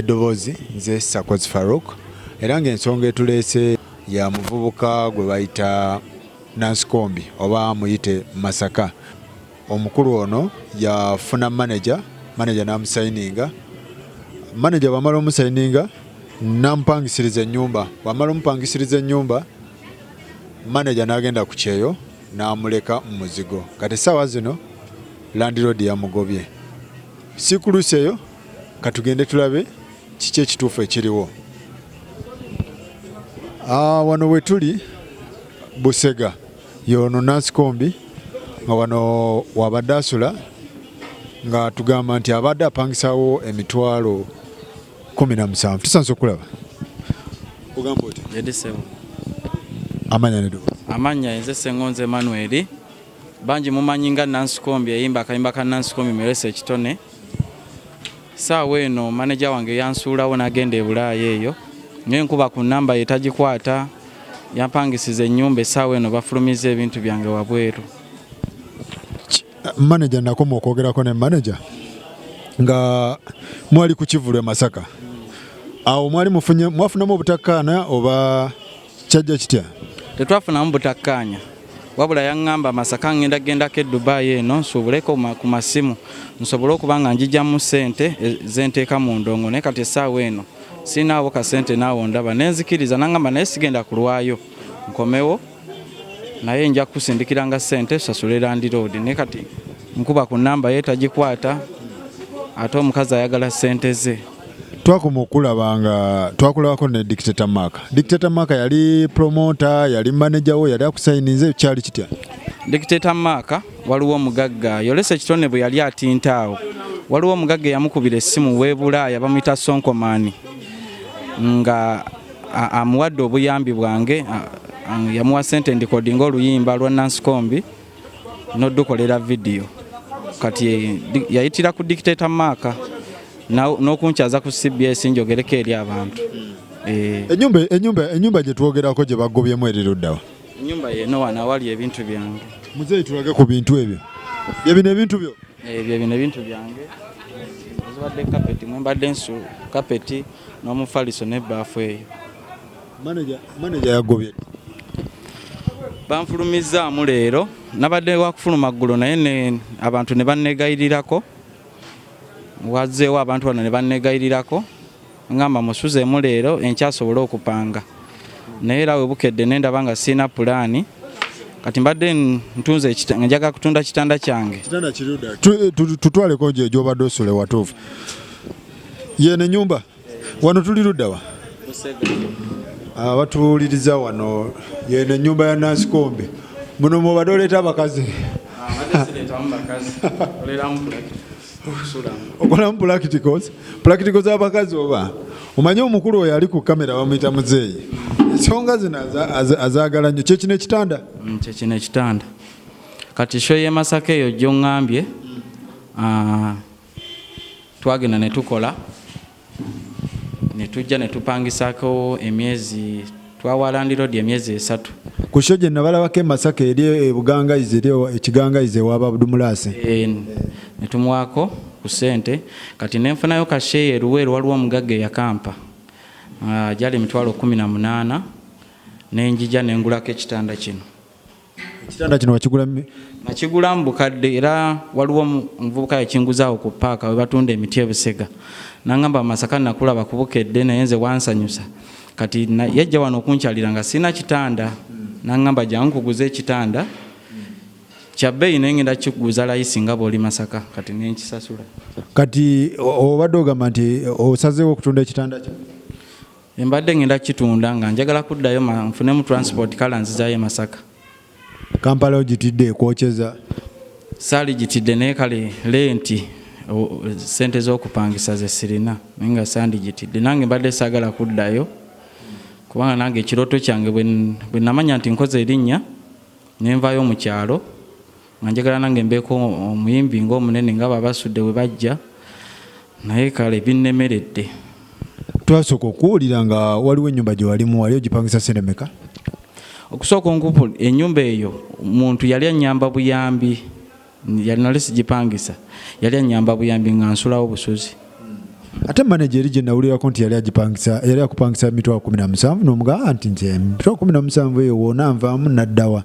Eddoboozi nze Sakozi Farouk, era ng'ensonga etuleese ya muvubuka gwe bayita Nansikombi oba muyite Masaka. Omukulu ono yafuna manager, manager n'amusayininga. Manager bw'amala omusayininga n'amupangisiriza ennyumba, bw'amala omupangisiriza ennyumba manager n'agenda ku kyeyo n'amuleka mu muzigo. Kati essaawa zino landiroodi yamugobye. Sikuluseyo, katugende tulabe kiki ekituufu ekiriwo. Wano we tuli Busega, yono Nansikombi nga wano wabadde asula, nga tugamba nti abadde apangisawo 170,000. Tusanze okulaba ogamba oti amanya neddoboozi. Amannya nze Ssengonzi Emmanuel, bangi mumanyi nga Nansikombi, eyimba akayimba ka Nansikombi Merese Ekitone. Saawa eno maneja wange yansuulawo n'agenda e Bulaaya eyo, naye nkuba ku nnamba ye tagikwata. Yampangisiza ennyumba, essaawa eno bafulumiza ebintu byange wabweru. Manager, nakoma okwogerako ne manager nga mwali ku kivulu e Masaka. Awo mwali mufunye, mwafunamu obutakkaana oba kyajja kitya? Tetwafunamu butakkaanya, wabula yaŋŋamba Masaka ngenda gendako e Dubai eno nsuubuleko ku masimu nsobole okuba nga njijjamu ssente zenteeka mu ndongo, naye kati essaawa eno siinaawo kasente naawo ndaba. Nenzikiriza, naŋŋamba naye sigenda kulwayo nkomewo, naye nja kukusindikiranga ssente sasule landiroodi, naye kati nkuba ku nnamba ye tagikwata, ate omukazi ayagala ssente ze. Twakoma okulaba nga twakulabako ne Dictator Mark. Dictator Mark yali promoter, yali manager wo, yali akusayininze, kyali kitya? Dictator Mark, waliwo omugagga yolesa ekitone bwe yali atinta awo, waliwo omugagga eyamukubira essimu w'e Bulaaya bamuyita Sonkomani, nga amuwadde obuyambi bwange, yamuwa ssente ndikodinga oluyimba lwa Nansikombi n'odukolera vidiyo. Kati yayitira ku Dictator Mark n'okunkyaza ku CBS njogereko eri abantu. Ennyumba gye twogerako gye bagobyemu eri luddawa? Ennyumba yeno wano awali ebintu byange. Muzeeyi, tulage ku bintu ebyo. Bye bino ebintu byo? Ebyo bino ebintu byange, ezibadde kapeti mwe mbadde nsu, kapeti n'omufaliso n'ebbaafu eyo. Manager yagobye? Banfulumizzaamu leero, nabadde wakufuluma ggulo, naye abantu ne banneegayirirako, wazzeewo abantu bano ne banneegayirirako, ngamba musuzeemu leero, enkya asobole okupanga, naye era we bukedde ne ndaba nga sirina pulaani. Kati mbadde ntunze, njagala kutunda kitanda kyange. Kitanda kirudda? Tutwaleko gye gy'obadde osula ewatuufu. Yeno ennyumba wano tuli luddawa? Abatuwuliriza, wano yeno ennyumba ya Nansikombi, muno mwobadde oleeta abakazi? Okolamu practicals, practicals z'abakazi oba omanye omukulu oyo ali ku kamera bamuyita muzeeyi, ensonga zino azaagala nnyo. Kyekino ekitanda? Kyekino ekitanda. Kati show y'e Masaka eyo gy'oŋŋambye, twagenda ne tukola ne tujja ne tupangisaako emyezi, twawa landiroodi emyezi 3. Ku show gye nabalabako e Masaka eri ebugangayizi, eri ekigangayizi ewaba Abdumulaasi. Ne tumuwaako ku ssente. Kati nenfunayo kasheeyo eruweero, waliwo omugagga eyakampa, gyali 180,000, nenjija nengulako ekitanda kino. Ekitanda kino wakigula? Nakigula mu bukadde, era waliwo omuvubuka yakinguzaawo ku paaka we batunda emiti ebusega, nangamba, "Masaka nakulaba kubukedde, naye nze wansanyusa." Kati yajja wano okunkyalira nga sirina kitanda, nangamba, "Jangu nkuguze ekitanda kya bbeeyi, naye ngenda kikuguza layisi nga bw'oli Masaka." Kati nenkisasula. Kati obadde ogamba nti osazeewo okutunda ekitanda kyo? Mbadde ngenda kitunda nga njagala kuddayo nfunemu transport kala nzizaayo e Masaka. Kampala ogitidde ekwokyeza? Saali gitidde, naye kale rent, sente z'okupangisa ze sirina, naye nga sandigitidde. Nange mbadde saagala kuddayo kubanga nange ekirooto kyange bwe namanya nti nkoze erinnya nenvaayo mu kyalo, nga njagala nange mbeeko omuyimbi ng'omunene nga babasudde bwe bajja, naye kale binnemeredde. Twasooka okuwulira nga waliwo ennyumba gye walimu, wali ogipangisa sente meka? Okusooka onkupu, ennyumba eyo muntu yali annyamba buyambi, yali nali sigipangisa, yali annyamba buyambi nga nsulawo busuzi. Ate manager eri gye nawulirako nti yali agipangisa, yali akupangisa 170,000 n'omugamba nti nze 17,000 eyo wona nvaamu naddawa.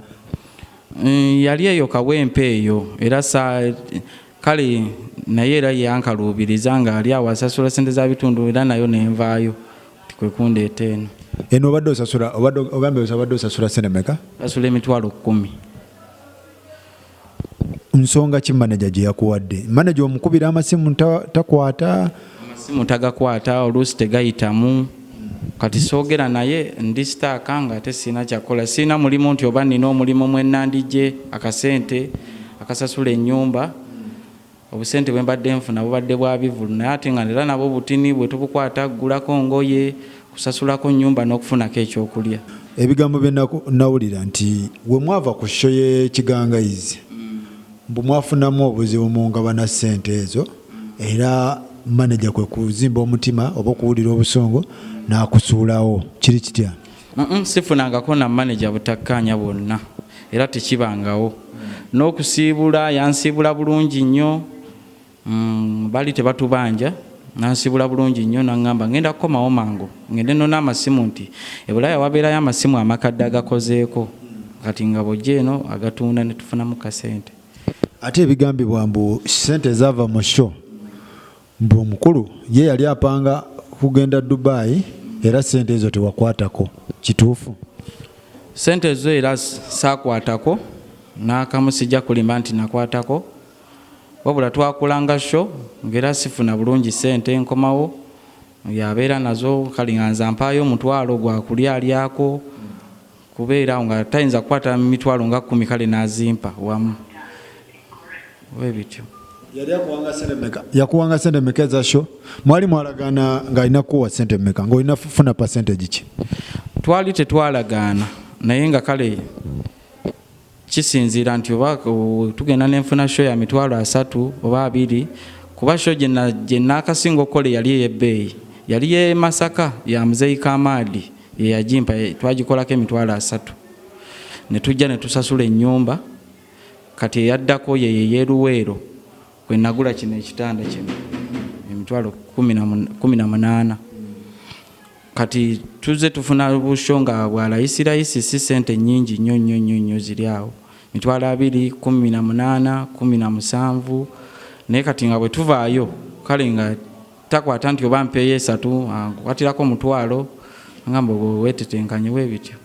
Yali eyo Kawempe eyo era sa kale naye era yankaluubiriza nga ali awo asasula sente za bitundu era nayo nenvaayo kwe kundeeta eno. Eno obadde osasula, obadde ogambye obadde osasula sente meka? Sasula 100,000. Nsonga ki manager gye yakuwadde? Manager omukubira amasimu takwata? Amasimu tagakwata, oluusi tegayitamu. Kati soogera naye ndi sitaaka nga ate sirina kyakukola, sirina mulimu nti oba nina omulimu mwe nandijje akasente akasasula ennyumba. Obusente bwe mbadde nfuna bubadde bwa bivvulu naye ate nga era nabwo butini bwe tubukwata kugulako ngoye, kusasulako nnyumba n'okufunako ekyokulya. Ebigambo bye nawulira nti we mwava ku show y'e Kigangayizi mbu mwafunamu obuzibu mu ngabana ssente ezo era maneja kwe kuzimba omutima oba okuwulira obusungu n'akusuulawo. Kiri kitya? Sifunangako na maneja butakkaanya bwonna era tekibangawo. N'okusiibula yansiibula bulungi nnyo, bali tebatubanja, nansiibula bulungi nnyo n'aŋŋamba ngenda kukomawo mangu ngende nnone amasimu nti e Bulaaya wabeerayo amasimu amakadde agakozeeko kati nga bw'ojja eno agatunda ne tufunamu kasente. Ate ebigambibwa mbu ssente ezaava mu show mbu omukulu ye yali apanga kugenda Dubai era ssente ezo tewakwatako, kituufu? Ssente ezo era saakwatako n'akamu, sijja kulimba nti nakwatako, wabula twakolanga show ng'era sifuna bulungi ssente, nkomawo yabeera nazo kale nga nze ampaayo 10,000 gwa kulya alyako kubeera nga tayinza kukwata 10,000 nga 10 kale n'azimpa wamu bwe bityo. Yali akuwanga ssente mmeka? Yakuwanga ssente mmeka eza show? Mwali mwalagaana ng'alina kukuwa ssente mmeka? Ng'olina kufuna percentage ki? Twali tetwalagaana naye nga kale kisinziira nti oba tugenda nenfuna show ya 30,000 oba 20, kuba show gye naakasinga okukola yali ey'ebbeeyi yali ye Masaka ya Muzeeyi Kamaadi ye yagimpa, twagikolako 30,000 ne tujja ne tusasula ennyumba. Kati eyaddako ye ey'e Luweero kwe nagula kino ekitanda kino 18,000. Kati tuzze tufuna busho nga bwa layisi si ssente nnyingi nnyo nnyo nnyo nnyo, ziri awo 20,000, 18, 17, naye kati nga bwe tuvaayo kale nga takwata nti oba mpeeyo 3, nkukwatirako 10,000 ngamba weetetenkanye bwe bityo.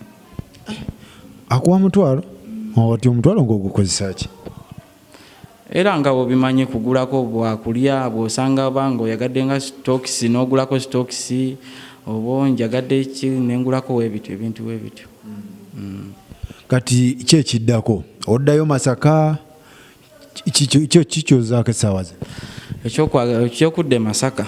Akuwa 10,000? Oti 10,000 ng'ogukozesa ki? Era nga bw'obimanyi kugulako bwakulya, bw'osanga oba ng'oyagadde nga sitookisi n'ogulako sitookisi, oba njagadde ki nengulako weebityo ebintu weebityo. Kati ki ekiddako? Oddayo Masaka? Ki ky'ozaako essaawa zino? Ekyokudda e Masaka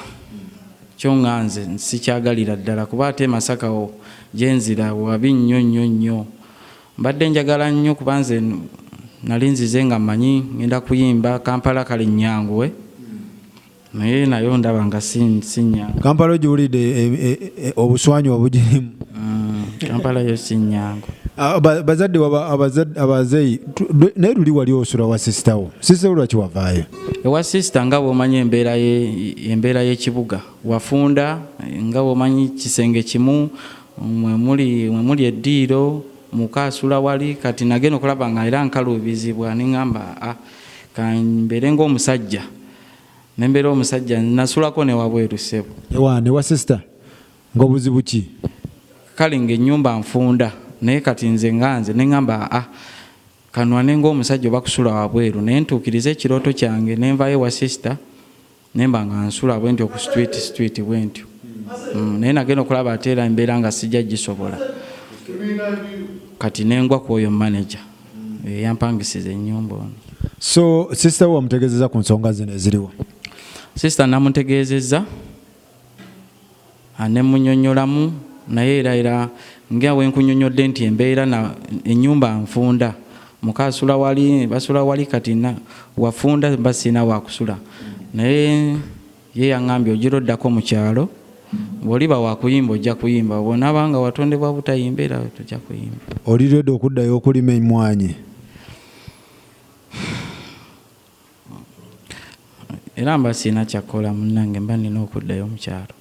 kyo nga nze sikyagalira ddala kuba ate e Masaka wo gye nzira wabi nnyo nnyo nnyo. Mbadde njagala nnyo kuba nze nali nzize nga mmanyi ngenda kuyimba Kampala kale nnyanguwe naye nayo ndaba nga si nnyangu. Kampala ogiwulidde obuswanyu obugirimu? Kampala yo si nnyangu. Bazadde abazeeyi naye luli wali osula wa sisita wo, sisita wo lwaki wavaayo? Ewa sisita nga bw'omanyi embeera y'ekibuga wafunda nga bw'omanyi kisenge kimu mwe muli eddiiro muka asula wali. Kati nagenda okulaba nga era nkaluubizibwa ne ŋŋamba kambeere ng'omusajja ne mbeera omusajja nasulako ne wabweru ssebo. Ewa ne wa sisita ng'obuzibu ki? Kale ng'ennyumba nfunda naye kati nze nga nze ne ŋŋamba kanwane ng'omusajja oba kusula wabweru naye ntuukirize ekirooto kyange ne nvaayo ewa sisita ne mba nga nsula bwe ntyo ku street bwe ntyo. Naye nagenda okulaba ate era embeera nga sijja gisobola. Kati ne ngwa ku oyo manager eyampangisiza ennyumba ono. So sisita wo wamutegeezezza ku nsonga zino eziriwo? Sisita namutegeezezza ne munnyonnyolamu naye era nga bwe nkunnyonnyodde nti embeera ennyumba nfunda muka asula wali basula wali kati wafunda mba sirina wakusula naye ye yaŋŋambye ogira oddako mu kyalo bw'oliba wakuyimba ojja kuyimba bw'onaaba nga watondebwa butayimba era tojja kuyimba. Oli ready okuddayo okulima emmwanyi? Era mba sirina kyakukola munnange, mba nina okuddayo mu kyalo.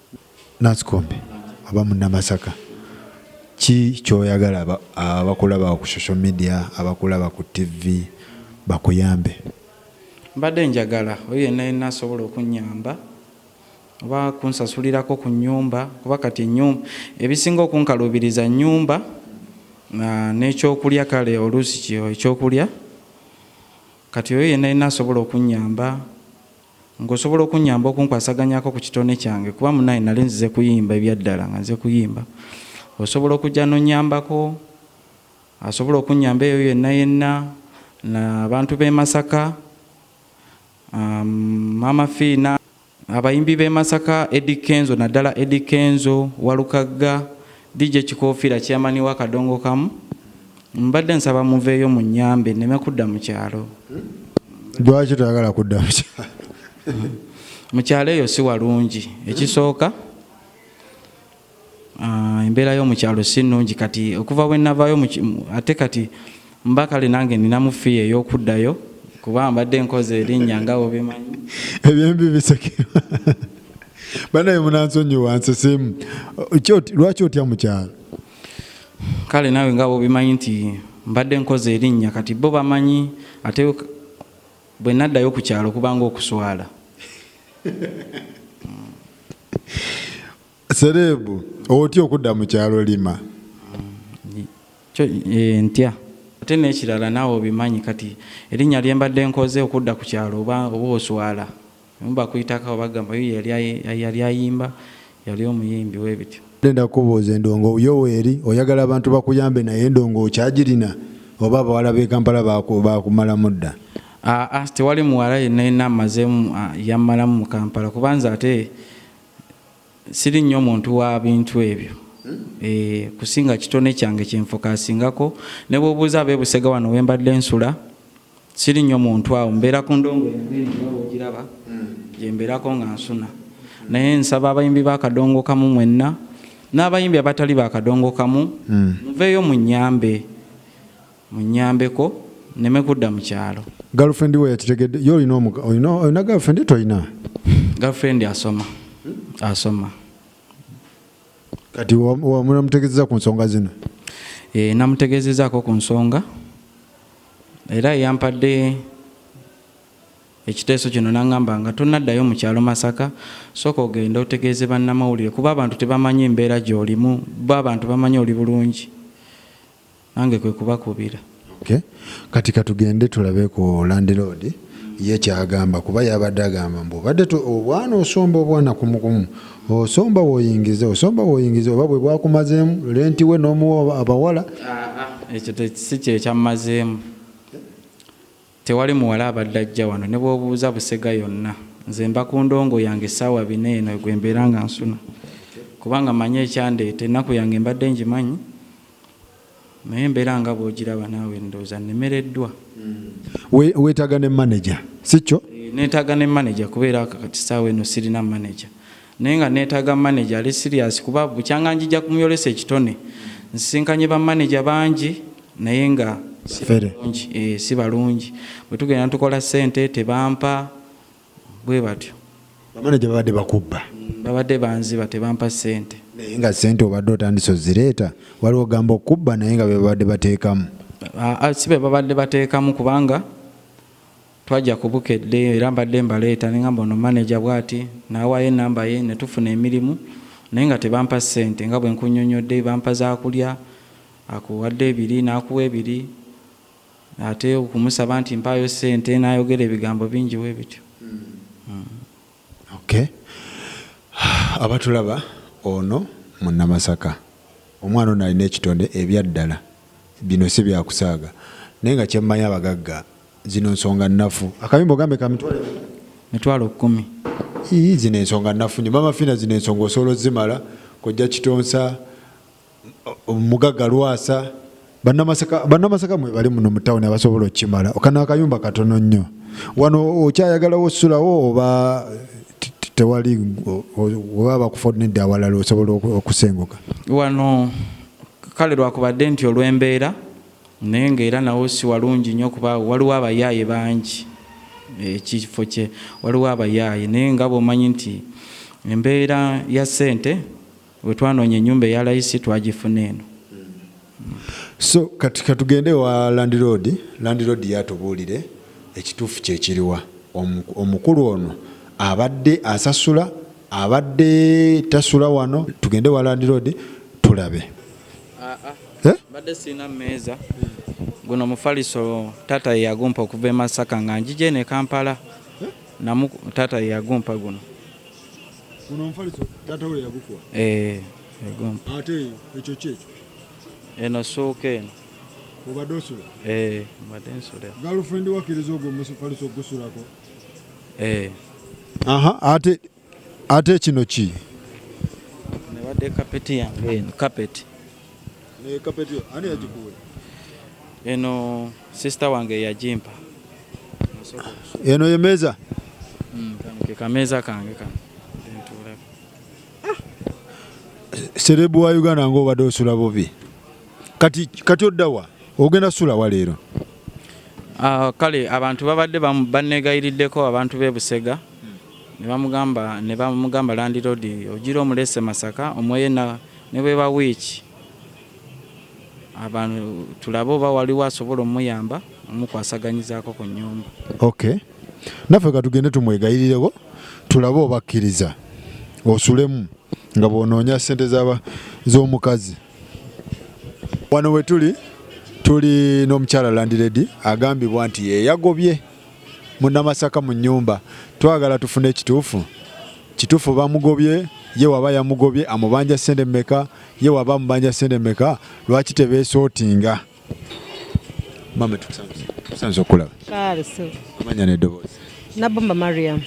Nansikombi oba Munnamasaka, ki ky'oyagala abakulaba ku social media, abakulaba ku TV bakuyambe? Mbadde njagala oyo yenna yenna asobola okunnyamba oba kunsasulirako ku nnyumba, kuba kati ennyumba ebisinga okunkaluubiriza nnyumba n'ekyokulya, kale oluusi ekyokulya. Kati oyo yenna yenna asobola okunnyamba, ng'osobola okunnyamba okunkwasaganyako ku kitone kyange, kuba munnaye nali nzize kuyimba ebyaddala, nga nze kuyimba, osobola okujja n'onnyambako, asobola okunnyamba eyo yenna yenna, n'abantu b'e Masaka, Maama Fiina, abayimbi b'e Masaka, Eddy Kenzo, naddala Eddy Kenzo, Walukagga, DJ Kikofiira, chairman wa Kadongo Kamu, mbadde nsaba muveeyo munnyambe nneme kudda mu kyalo. Lwaki toyagala kudda mu kyalo? Mu kyalo eyo si walungi. Ekisooka, embeera y'omu kyalo si nnungi. Kati okuva bwe navaayo ate kati mba kale nange ninamu ffiya ey'okuddayo, kuba mbadde nkoze erinnya nga bw'obimanyi. Ebyembi bisekera. Banaye munansonyiwa nseseemu. Lwaki otya mu kyalo? Kale naawe nga bw'obimanyi nti mbadde nkoze erinnya, kati bo bamanyi, ate bwe naddayo ku kyalo kubanga okuswala. Sereebu otya okudda mu kyalo lima? Ntya. Ate n'ekirala naawe obimanyi, kati erinnya lye mbadde nkoze okudda ku kyalo oba oswala. Bakuyitako bagamba oyo yali ayimba, yali omuyimbi w'ebityo. Ndenda kubuuza, endongo yo weeri, oyagala abantu bakuyambe, naye endongo okyagirina oba abawala b'e Kampala baakumalamu dda? Aa, tewali muwala yenna yenna amazeemu yammalamu mu Kampala, kubanza ate siri nnyo muntu wa bintu ebyo. Kusinga kitone kyange kyenfokasingako, ne bw'obuuza ab'e Busega wano we mbadde nsula, siri nnyo muntu awo, mbeera ku ndongo yange eno nga bw'ogiraba, gye mbeerako nga nsuna. Naye nsaba abayimbi ba Kadongo Kamu mwenna n'abayimbi abatali ba Kadongo Kamu, muveeyo munnyambe, munnyambeko nneme kudda mu kyalo. Girlfriend we yakitegedde? Ye olina girlfriend, toyina? Girlfriend asoma, asoma. Kati wamutegeezeza ku nsonga zino? Namutegeezezaako ku nsonga, era yampadde ekiteeso kino n'aŋŋamba nga tonnaddayo mu kyalo Masaka, sooka ogende otegeeze bannamawulire, kuba abantu tebamanyi embeera gy'olimu, bo abantu bamanyi oli bulungi. Nange kwe kubakubira. Okay. Kati katugende tulabe ku landlord ye kyagamba, kuba yabadde agamba mbu obadde obwana osomba obwana kumukumu, osomba woyingiza, osomba woyingiza, oba bwe bwakumazeemu renti we n'omuwa abawala. Ekyo si kye kyammazeemu. Tewali muwala abadde ajja wano, ne bw'obuuza Busega yonna, nze mba ku ndongo yange essaawa bina eno gwe mbeera nga nsuna, kubanga mmanyi ekyandeeta, ennaku yange mbadde ngimanyi, naye embeera nga bw'ogiraba naawe ndowooza nnemereddwa. Weetaaga ne manager, si kyo? Neetaaga ne manager, kubeera kati ssaawa eno sirina manager, naye nga neetaaga manager ali serious, kuba bukyanga njija kumuyolesa ekitone nsisinkanye ba manager bangi, naye nga si balungi. Bwe tugenda tukola ssente tebampa, bwe batyo. Bamaneja babadde bakubba? Babadde banziba, tebampa ssente. Naye nga ssente obadde otandise ozireeta, waliwo ogamba okubba, naye nga be babadde bateekamu? Si be babadde bateekamu, kubanga twajja ku Bukedde era mbadde mbaleeta ne ngamba ono maneja bw'ati, n'awaayo ennamba ye ne tufuna emirimu, naye nga tebampa ssente nga bwe nkunnyonnyodde, bampa za kulya, akuwadde ebiri n'akuwa ebiri, ate okumusaba nti mpaayo ssente n'ayogera ebigambo bingi bwe bityo. Okay. Abatulaba, ono Munnamasaka, omwana ono alina ekitone ebyaddala, bino si byakusaaga, naye nga kyemmanyi abagagga zino nsonga nnafu. Akayumba ogambe ka mitwalo 10,000. Ii, zino ensonga nnafu nnyo. Mama Fina, zino ensonga osobola ozimala? Kojja Kitonsa, Mugagga Lwasa, Bannamasaka mwe bali muno mu tawuni abasobola okukimala. Kano akayumba katono nnyo. Wano okyayagalawo osulawo oba tewali, oba bakufonedde awalala osobola okusenguka? Wano kale lwakubadde nti olw'embeera, naye ng'era nawo si walungi nnyo, kuba waliwo abayaaye bangi. Ekifo kye waliwo abayaaye, naye nga bw'omanyi nti embeera ya ssente, bwe twanoonya ennyumba eya layisi twagifuna eno. So kati katugende wa landlord. Landlord yatubuulire ekituufu kyekiriwa. Omukulu ono abadde asasula, abadde tasula wano? Tugende wa landlord tulabe. Eh? Mbadde sirina mmeeza. Guno mufaliso taata ye yagumpa okuva e Masaka nga njija eno e Kampala. Namu taata ye yagumpa guno. Guno omufaliso taata we yagukuwa? Eh, yagumpa. Ate ekyo kyekyo? Eno ssuuka eno. Obadde osula? Eh, mbadde nsula. Girlfriend wakkiriza ogwo omufaliso ogusulako? Eh. Aha, ate kino ki? Nebadde kapeti yange eno, kapeti. Ne kapeti ani yagikuwe? Eno sister wange yagimpa. Eno ye meeza? Kano ke kameeza kange kano. Ntuulako. Celeb wa Uganda ng'obadde osula bubi. Kati oddawa? Ogenda sula wa leero? Kale abantu babadde banneegayiriddeko, abantu b'e Busega ne bamugamba landlord ogira omulese Masaka omweye ne bweba wiiki, abantu tulabe oba waliwo asobola omuyamba omukwasaganyizaako ku nnyumba. Okay, naffe katugende tumwegayirireko tulabe oba akkiriza osulemu nga bw'onoonya ssente z'omukazi. Wano we tuli, tuli n'omukyala landlady agambibwa nti ye yagobye munnamasaka mu nnyumba. Twagala tufune ekituufu. Kituufu bamugobye? Ye waba yamugobye, amubanja ssente mmeka? Ye waba amubanja ssente mmeka, lwaki tebeesootinga? Mama, tukusanze okulaba. Kale so. Amanya n'eddoboozi. Nabomba Mariam.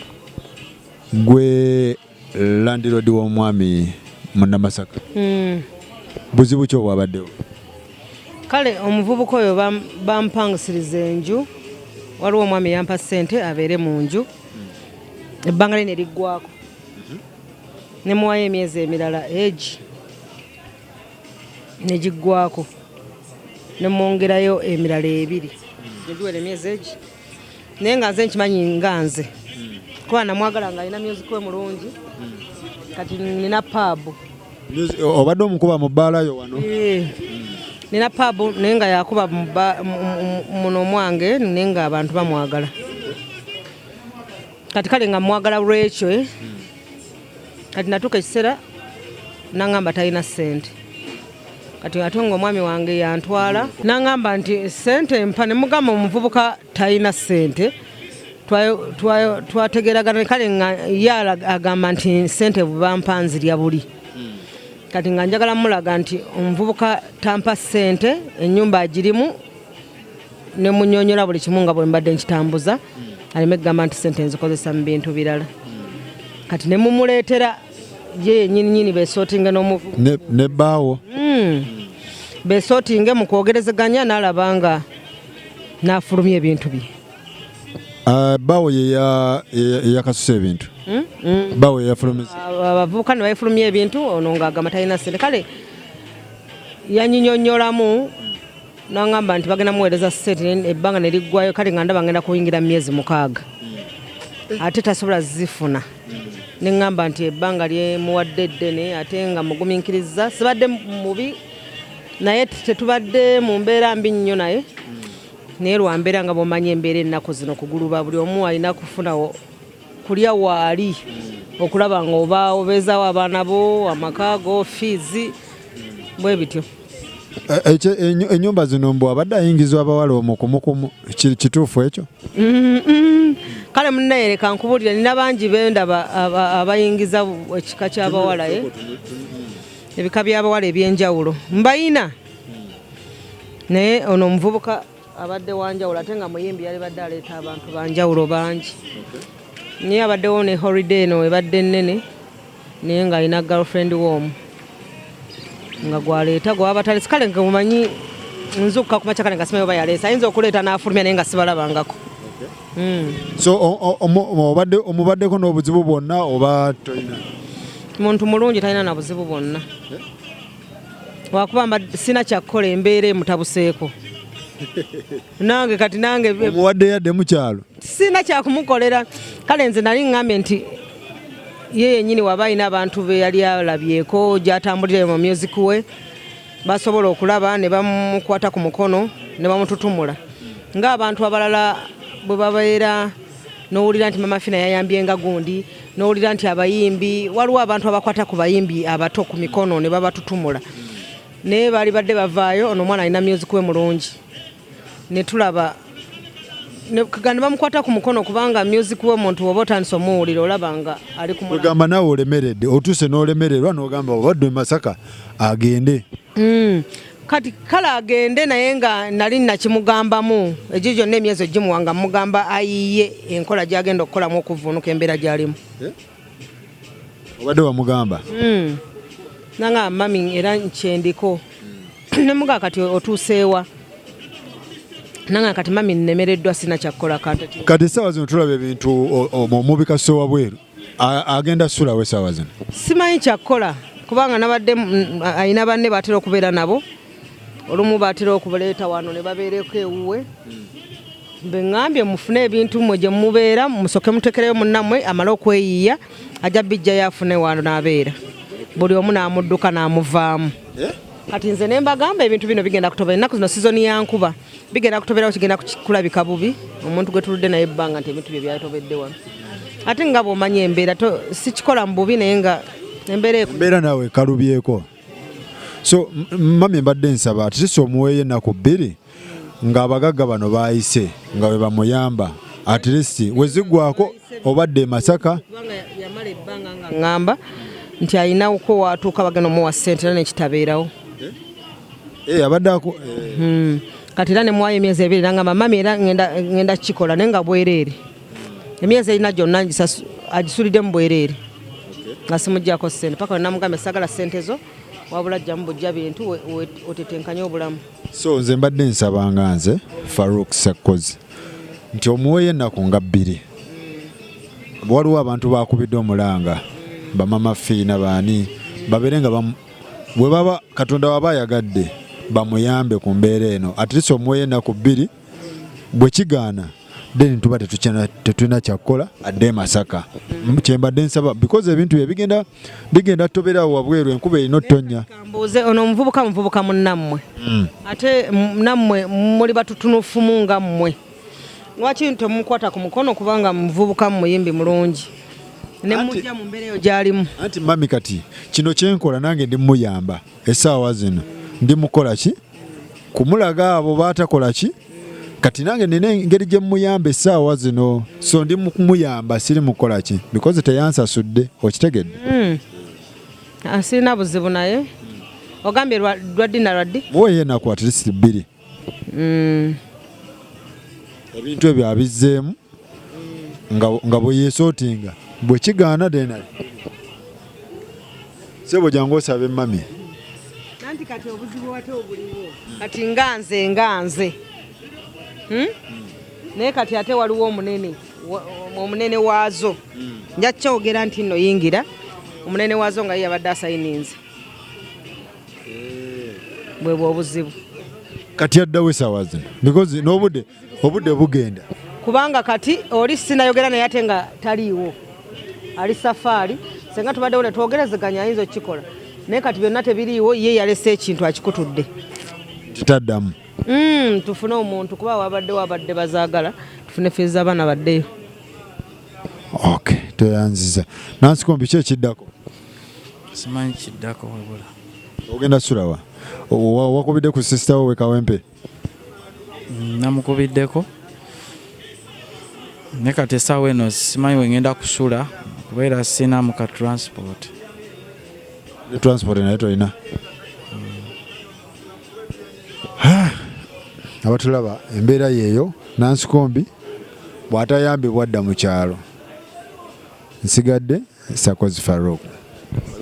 Gwe landlord w'omwami munnamasaka? Buzibu ki obwabaddewo? Kale omuvubuka oyo bampangisiriza enju. Waliwo omwami yampa ssente abeere mu nju, ebbanga lye ne liggwako, ne muwayo emyezi emirala egi ne giggwako, ne mwongerayo emirala ebiri negiwera emyezi egi. Naye nga nze nkimanyi nga nze kuba namwagala nga alina music we mulungi. Kati nina pub. Obadde omukuba mu bbaalayo wano? Eh, nina pub, naye nga yakuba muno omwange, naye nga abantu bamwagala. Kati kale nga mwagala lwekyo, eh. Kati natuuka ekiseera nangamba talina ssente. Kati ate nga omwami wange yantwala nangamba nti ssente mpa, ne mugamba omuvubuka talina ssente. Twategeragana kale nga ye agamba nti ssente bwebampa nzirya buli. Kati nga njagala mulaga nti omuvubuka tampa ssente, ennyumba agirimu, ne munyonyola buli kimu nga bwe mbadde nkitambuza, aleme kugamba nti ssente nzikozesa mu bintu birala. Kati ne mumuleetera ye yennyini nyini besootinge n'omuvubuka. Ne bbaawo? Besootinge mu kwogerezeganya, n'alaba nga n'afulumya ebintu bye. Ah, bbaawo ye yakasusa ebintu? Bbaawo ye yafulumiza? Abavubuka ne bayifulumya ebintu, ono ng'agamba talina ssente. Kale yanyinyonnyolamu n'aŋŋamba nti bagenda muweereza ssente, ebbanga ne liggwayo. Kale nga ndaba ngenda kuyingira mu myezi 6 ate tasobola zifuna. Ne ŋŋamba nti ebbanga lyemuwadde eddene, ate nga mugumiikiriza, sibadde mubi naye, tetubadde mu mbeera mbi nnyo, naye lwa mbeera nga bw'omanyi embeera ennaku zino kuguluba, buli omu alina kufuna kulya waali okulaba nga oba obeezaawo abaana bo, amaka go, fees, bwe bityo. Ennyumba zino mbu abadde ayingizwa abawala omukumukumu. Kituufu ekyo? Kale munnaye leka nkubuulire, nina bangi bendaba abayingiza ekika ky'abawala, eh? Ebika by'abawala ebyenjawulo mbayina, naye ono omuvubuka abadde wanjawulo, ate nga muyimbi, yali badde aleeta abantu banjawulo bangi. Naye abaddewo ne holiday eno ebadde ennene, naye ng'alina girlfriend w'omu nga gwaleeta gwaba talesi. Kale nga mumanyi nzukka kumakya, kale nga simanyi oba yaleese, ayinza okuleeta n'afulumya, naye nga sibalabangako. So obadde omubaddeko n'obuzibu bwonna oba tolina? Muntu mulungi, talina na buzibu bwonna, wakuba sina kyakukola, embeera emutabuseeko. Nange kati nange Omuwadde yadde mu kyalo? Sirina kyakumukolera. Kale nze nali ŋŋambye nti ye yennyini waba alina abantu be yali alabyeko gy'atambulira mu music we, basobola okulaba ne bamukwata ku mukono ne bamututumula ng'abantu abalala bwe babeera. N'owulira nti Mama Fina yayambye nga gundi, n'owulira nti abayimbi, waliwo abantu abakwata ku bayimbi abato ku mikono ne babatutumula, naye baali badde bavaayo. Ono omwana alina music we mulungi, ne tulaba ne bamukwata ku mukono, kubanga music we omuntu oba otandise omuwulira olaba nga ali ku mulamwa. Ogamba naawe olemeredde, otuuse n'olemererwa n'ogamba obadde e Masaka agende. Kati kale agende, naye nga nali nakimugambamu egyo gyonna emyezi egimuwa nga mugamba ayiye enkola gyagenda okukolamu okuvuunuka embeera gyalimu. Obadde wamugamba? Nanga mami era nkyendiko nemugaa kati otuuseewa? Nanga kati mami nnemereddwa, sina kyakkola kante. Kati essaawa zino tulaba ebintu omubi kasita wabweru. Agenda sulawo essaawa zino? Simanyi kyakkola, kubanga nabadde alina banne batera okubeera nabo, olumu batera okuleeta wano ne babeereko ewuwe. Mbe ŋŋambye mufune ebintu mmwe gye mubeera, musooke mutekereyo munnammwe amale okweyiiya, ajja bijjayo afune wano n'abeera. Buli omu n'amudduka n'amuvaamu. Kati nze ne mbagamba ebintu bino bigenda kutoba ennaku zino, sizoni ya nkuba, bigenda kutoberawo, kigenda kulabika bubi omuntu gwe tuludde naye ebbanga nti ebintu bye byatobedde wano. Ate nga bw'omanyi embeera sikikola mu bubi, naye nga embeera Embeera naawe ekalubyeko. So mami, mbadde nsaba at least omuweeyo ennaku 2 ng'abagagga bano baayise nga bwe bamuyamba, at least weziggwako obadde e Masaka. Kubanga yamala ebbanga nga ŋŋamba nti ayinawoko waatuuka bagenda omuwa ssente, era nekitabeerawo. Eh, abadde aku. Kati era nemuwayo emyezi 2, nangamba mami era ngenda kukikola, naye nga bwereere. Emyezi erina gyonna agisuliddemu bwereere nga simugyako ssente, paka wenamugambye sagala ssente zo, wabula jjamu bujja bintu otetenkanye obulamu. So nze mbadde nsabanga nze Farouk Sekkozi nti omuweeyo ennaku nga 2. Waliwo abantu bakubidde omulanga, bamama Fiina baani, babeere nga bwe baba Katonda waba ayagadde bamuyambe ku mbeera eno. At least omuweeyo ennaku 2, bwe kigaana then tuba tetulina kyakukola, adde e Masaka. Kyembadde nsaba, because ebintu bye bigenda toberawo wabweru, enkuba erina ottonya. Kambuuze, ono omuvubuka muvubuka munnammwe, ate nammwe muli batutunufumu nga mmwe, lwaki temukwata ku mukono? Kubanga muvubuka muyimbi mulungi, ne mujja mu mbeera eyo gy'alimu. Anti mami, kati kino kyenkola nange ndi muyamba essaawa zino, ndi mukola ki kumulaga abo baatakola ki. Kati nange nina engeri gye muyamba essaawa zino, so ndi mu kumuyamba, siri mukola ki because teyansasudde, okitegedde? Ah, sirina buzibu, naye ogambye lwaddi na lwaddi? Muweeyo ennaku at least 2. Ebintu ebyo abizzeemu nga bwe yeesootinga, bwe kigaana then sebo jangu osabe mami. Anti kati obuzibu wate obuliwo kati nga nze, Naye kati ate waliwo omunene omunene waazo, nja kyogera nti nno yingira omunene waazo nga ye yabadde asayininze, bwebwe obuzibu. Kati addawo essaawa zino because n'obudde obudde bugenda. Kubanga kati oli sinayogera naye ate nga taliiwo, ali safaari. Senga tubaddewo ne twogerezeganya ayinza okukikola, naye kati byonna tebiriiwo, ye yalese ekintu akikutudde. Nti taddamu. Tufune omuntu, kuba wabadde wabadde bazaagala tufune fees z'abaana baddeyo. Ok, toyanziza. Nansikombi, ki ekiddako? Simanyi kiddako wabula. Ogenda sulawa? Wakubidde ku sister wo wekawempe? Namukubiddeko, naye kati essaawa eno simanyi wengenda kusula kubeera sina mu ka transport. Ne transport naye tolina. Abatulaba, embeera yeeyo. Nansikombi bw'atayambibwa adda mu kyalo. Nsigadde Sakozi Farouk.